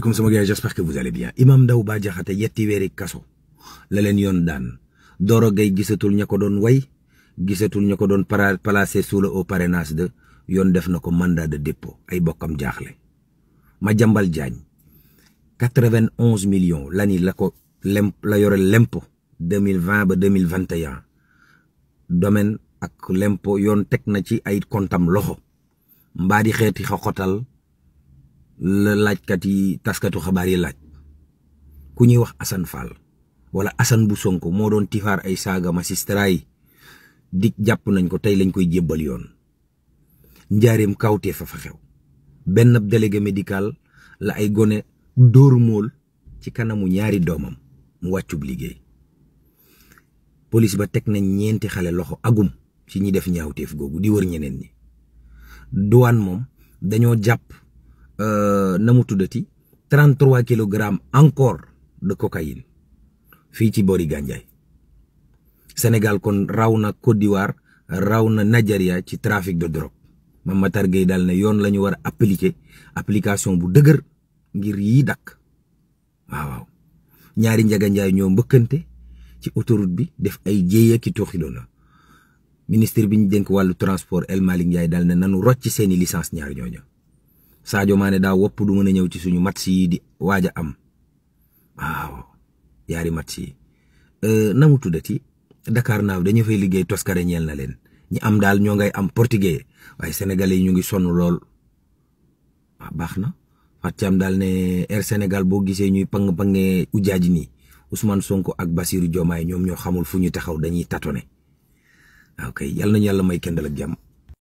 Comme sama gars, j'espère que vous allez bien. Imam Ndao Bah Diakhaté yetti weeri kaso la leen yoon daan Doro Gaye gisatul ña ko doon way gisatul ña ko doon placé sous le haut parrainage de yoon def na ko mandat de dépôt ay bokkam jaaxle. Madiambal Diagne 91 millions lani la ko la yore lempo 2020 ba 2021 domaine ak lempo yoon teg na ci ay kontam loxo mbaa di xeeti xoxotal la laajkat yi taskatu xabaar yi laaj ku ñuy wax Assane Fall wala Assane bu Sonko moo doon tifaar ay saaga magistrat yi dik jàpp nañ ko tey lañ koy jébbal yoon njaareem kawtee fa xew benn délégué médical la ay gone dóor mool ci kanamu ñaari doomam mu wàccub liggéey police ba teg nañ ñeenti xale loxo agum ci ñi def ñaawteef googu di wër ñeneen ñi douane moom dañoo jàpp na mu tuddati 33 kilogrammes encore de cocaïne fii ci boori Gandiaye Sénégal kon raw na Côte d'Ivoire raw na Nigeria ci trafic de drogue Mame Matar Gueye daal ne yoon la ñu war a application bu dëgër ngir yii dakk waaw ñaari Njaga Njaay ñoo mbëkkante ci autoroute bi def ay jéeya ki tooxidoona ministre bi ñu dénk wàllu transport El Malick Ndiaye daal ne nanu rocc seeni licence ñaar ñooña Sadio Mané daa wopp du mën a ñëw ci suñu match yi di waaj a am waaw yaari match yi na mu tuddati Dakar naaw dañu fay liggéey toskare ñeel na leen ñi am daal ñoo ngay am portugais waaye sénégalais yi ñu ngi sonn lool waaw baax na Fatiam daal ne Air Sénégal boo gisee ñuy pang-pangee ujaaji nii Ousmane Sonko ak Bassirou Diomaye ñoom ñoo xamul fu ñu taxaw dañuy tatone waaw kay yàlla nañu yàlla may kendal ak jàmm